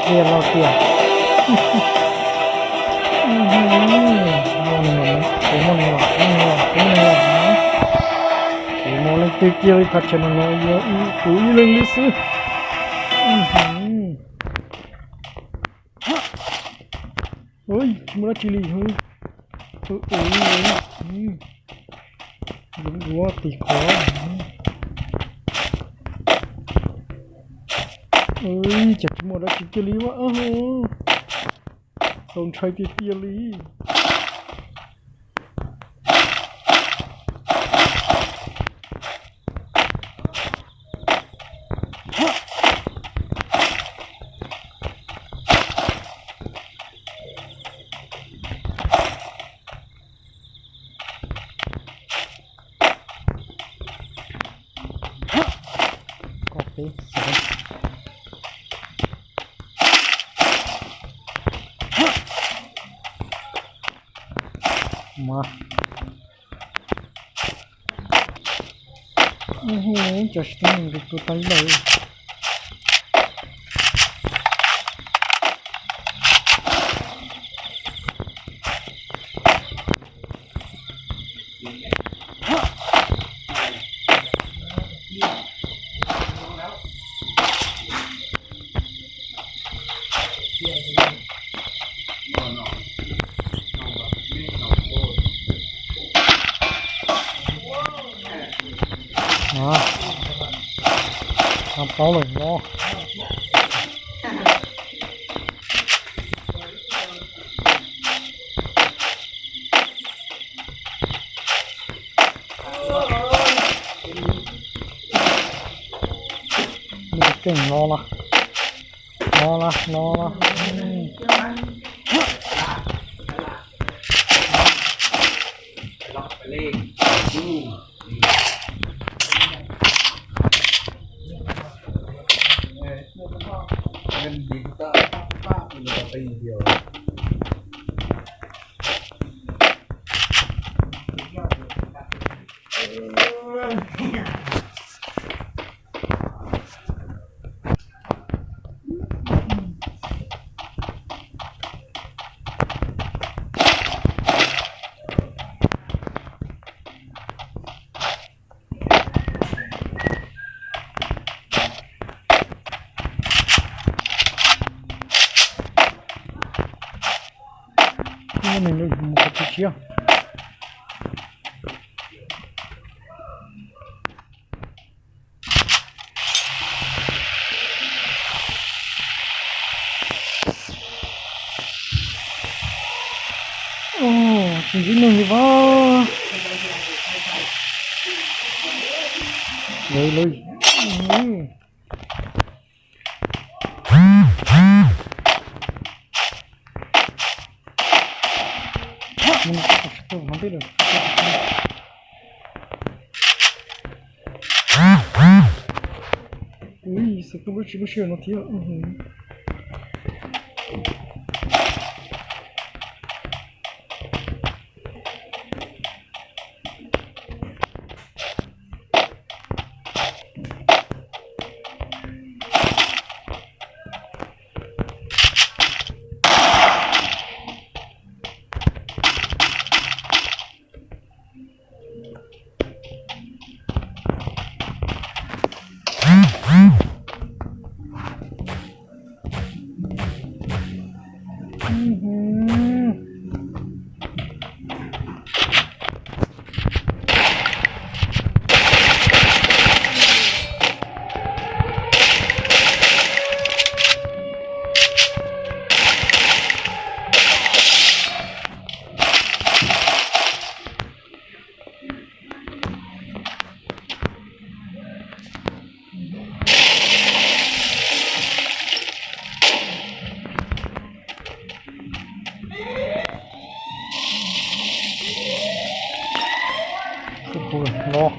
Tiag los tiag. Kuv muaj neeg los, kuv muaj neeg los, kuv muaj neeg los, kuv muaj neeg los. Tsis muaj leej twg kiag li, thaj chaw no no yog kuv ib leeg li xwb. Tsis muaj dab tsi li. Ua ua ua, ua tim qhov. Cas tsis muaj dab tsi kiag li ua. Txaus ntshai tiag tiag li. Koj peb xev. Mas, cov sib tub nws tus tua tau ib lawm. Paub lawm no. Keej no los, no los, no los. Mus qhov tshiab. Tsis ntsib neeg li vaj. Lawv, lawv. Ui, xwb kub lub tsis lub sij hawm no thiab. Los.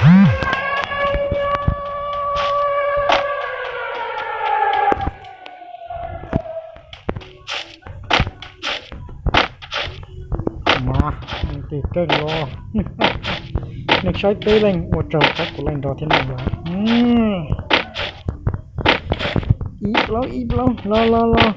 Mas, tig keej los. Neeg saib peb leeg ua tsaug qab kuv leej nrog thiab neeg los. Ib plaub ib plaub los los los.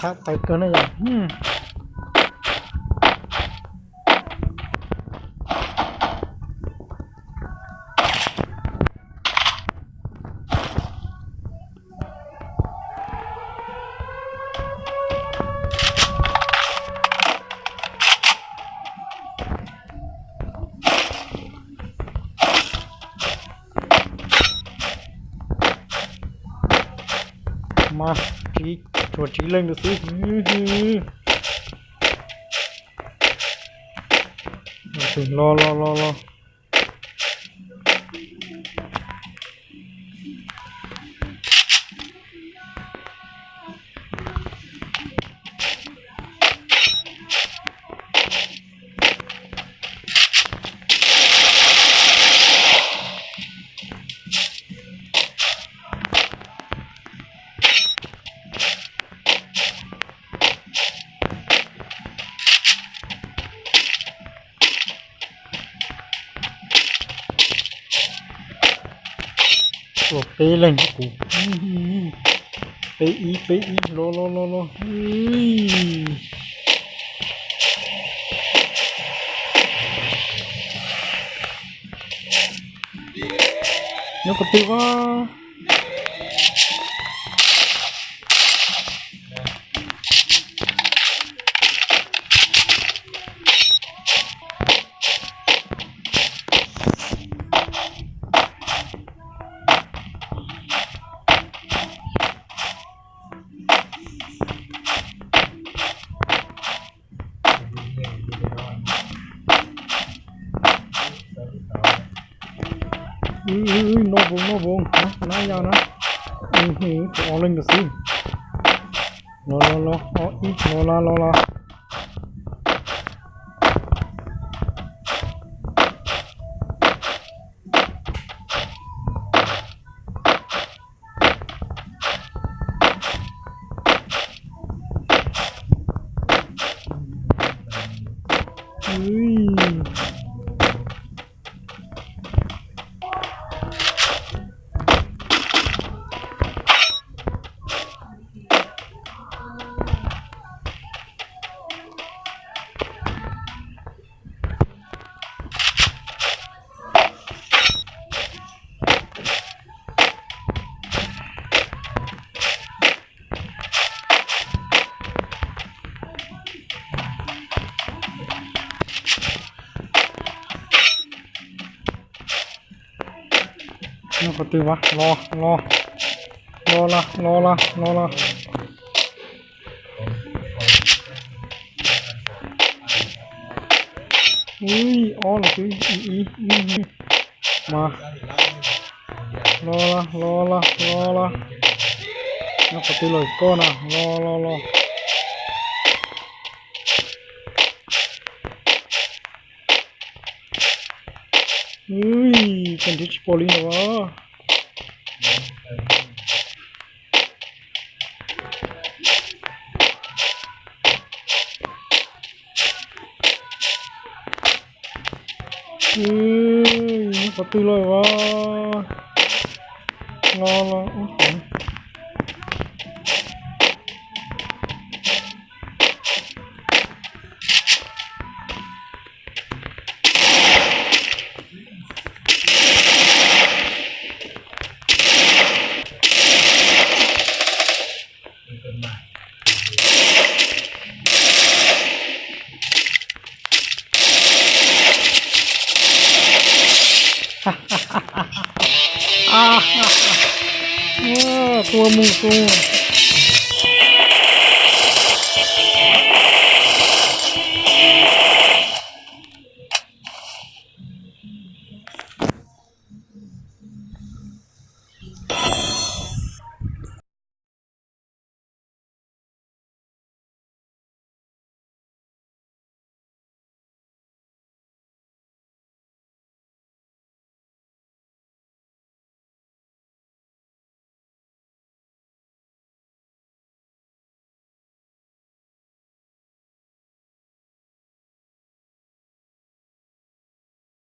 Thab tawv kawg na yom. Mas, tshuav tsib leeg lawm xwb. Los los los los. Ua peb leeg kuv. Peb ib peb ib los los los los. Nyob qhov twg os? Noj voos noj voos na, na yog na. Kuv ob leeg ntawd xwb. Los los los, ob ib los los los los. Nyob qhov twg mas? Los los los los los los los. Ui, ob los xwb, ib ib ib. Mas los los los los los. Nyob qhov twg los koj na, los los los. Ui, koj nrhiav tsis pom li no. Nyob qhov twg los as? Los los. Tua mus tua.